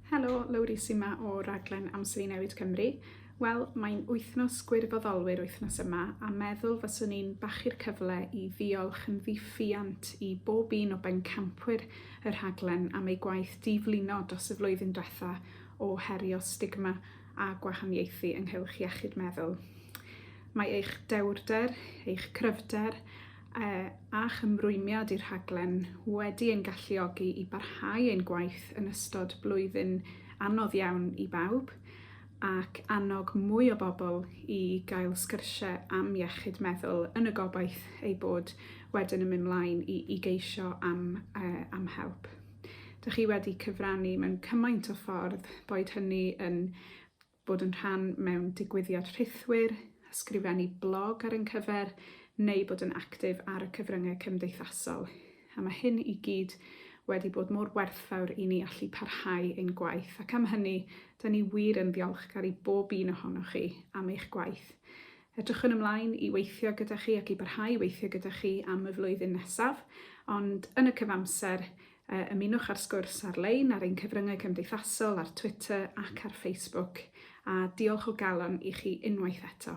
Helo, Lowri sy 'ma o raglen Amser i Newid Cymru. Wel, mae'n wythnos gwirfoddolwyr wythnos yma a meddwl fyswn i'n bachu'r cyfle i ddiolch yn ddiffuant i bob un o bencampwyr y rhaglen am eu gwaith diflino dros y flwyddyn dwetha o herio stigma a gwahaniaethu ynghylch iechyd meddwl. Mae eich dewrder, eich cryfder, a'ch ymrwymiad i'r rhaglen wedi ein galluogi i barhau ein gwaith yn ystod blwyddyn anodd iawn i bawb ac annog mwy o bobl i gael sgyrsiau am iechyd meddwl yn y gobaith eu bod wedyn yn mynd mlaen i, i geisio am, uh, am help. Dych chi wedi cyfrannu mewn cymaint o ffordd, boed hynny yn bod yn rhan mewn digwyddiad rhithwir, ysgrifennu blog ar ein cyfer, neu bod yn actif ar y cyfryngau cymdeithasol. A mae hyn i gyd wedi bod mor werthfawr i ni allu parhau ein gwaith, ac am hynny, da ni wir yn ddiolchgar i bob un ohonoch chi am eich gwaith. Edrychwn ymlaen i weithio gyda chi ac i barhau i weithio gyda chi am y flwyddyn nesaf, ond yn y cyfamser, Ymunwch â'r sgwrs ar-lein ar ein cyfryngau cymdeithasol ar Twitter ac ar Facebook, a diolch o galon i chi unwaith eto.